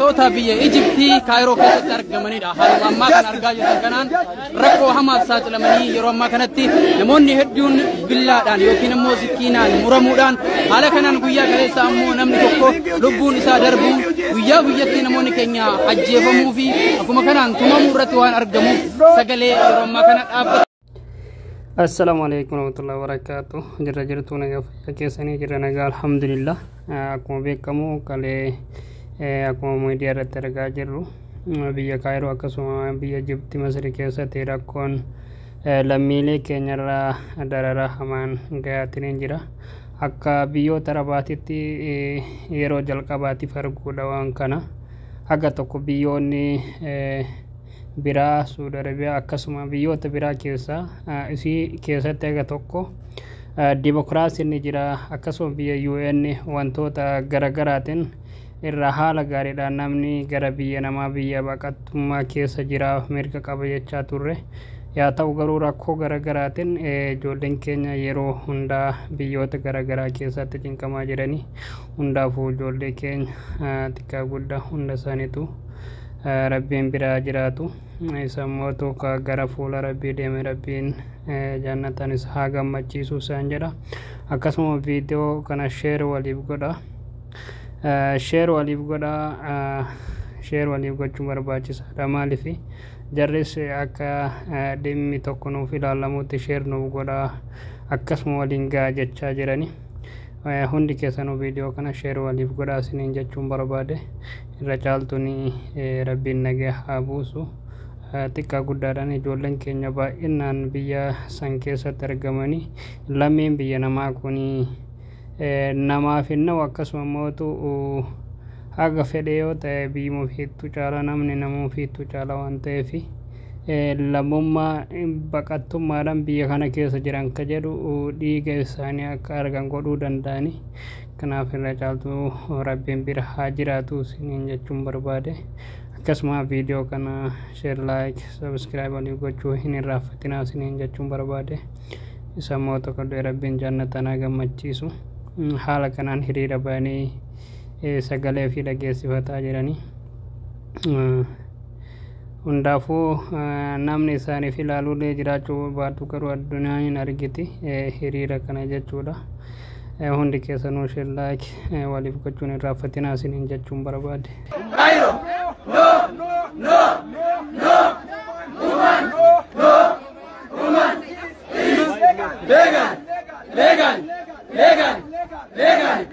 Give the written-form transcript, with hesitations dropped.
Baqattoota biyya Ijiptii Kaayiroo keessatti argamanidha. Haaluma ammaa kan argaa jirtan kanaan rakkoo hamaaf saaxilamanii yeroo ammaa kanatti namoonni hedduun billaadhaan yookiin immoo sikkiinaan muramuudhaan haala kanaan guyyaa kaleessa ammoo namni tokko lubbuun isaa darbuun guyyaa guyyatti namoonni keenya ajjeefamuu fi akkuma kanaan tumamuu irratti waan argamuuf sagalee yeroo ammaa kana dhaabbata. Assalaamu alaikum warahmatullahi wabarakatuh. Jirra jirtuu nagaa fayyaa keessanii jirra nagaa alhamdulillah. Akkuma beekamu kalee akkuma miidiyaa irratti argaa jirru biyya Kaayiroo akkasuma biyya Ijiptii Masrii keessatti rakkoon lammiilee keenyarraa dararaa hamaan gahaatiin jira. Akka biyyoota Arabaatitti yeroo jalqabaatiif arguudha waan kana. Haga tokko biyyoonni biraa Suudi Arabiyaa akkasuma biyyoota biraa keessaa isii keessatti haga tokko dimokiraasiin ni jira akkasuma biyya UN wantoota garagaraatiin irraa haala gaariidhaan namni gara biyya namaa biyya baqattummaa keessa jira mirga qaba jechaa turre. Yaa ta'u garuu rakkoo garagaraatiin ijoolleen keenya yeroo hundaa biyyoota garagaraa keessatti cinqamaa jiranii hundaafuu ijoollee keenya xiqqaa guddaa hunda isaaniitu rabbiin biraa jiraatu. Isa immoo gara fuula rabbii deeme rabbiin jannatan isa haa gammachiisu isaan jedha. Akkasuma viidiyoo kana share waliif godha. Share waliif godha. Share waliif gochuun barbaachisaadha. Maaliif jarris akka dhimmi tokko nuuf ilaalamutti share nuuf godha. Akkasuma waliin gahaa jechaa jirani. Hundi keessanuu viidiyoo kana share waliif godhaa isiniin jechuun barbaade. Irra caaltuun rabbiin nagaa haa buusu. Xiqqaa guddaadhaan ijoolleen keenya baay'inaan biyya san keessatti argamanii lammiin biyya namaa kun namaaf hin na'u akkasuma mootu haga fedhe yoo ta'e biyyuma ofiittuu caala namni nama ofiittuu caala waan ta'eef lammummaa baqattummaadhaan biyya kana keessa jiran ka jedhu dhiiga isaanii akka argan godhuu danda'ani. Kanaaf irra caaltuu rabbiin bira haa jiraatu isiniin jechuun barbaade. Akkasuma viidiyoo kana share like subscribe waliif gochuu hin irraanfatinaa isiniin jechuun barbaade. Isa immoo tokko rabbiin jannatan haa gammachiisu. Haala kanaan hiriira ba'anii sagalee fi dhageessifataa jiranii. Hundaafuu namni isaaniif ilaaluullee jiraachuu baatu garuu addunyaan hin argiti hiriira kana jechuudha. Hundi keessanuu share like waliif gochuun hin irraanfatinaa isiniin jechuun barbaade. Cairo! No! No! No! Woman! No! Woman! Is legal! Legal! Legal! Legal!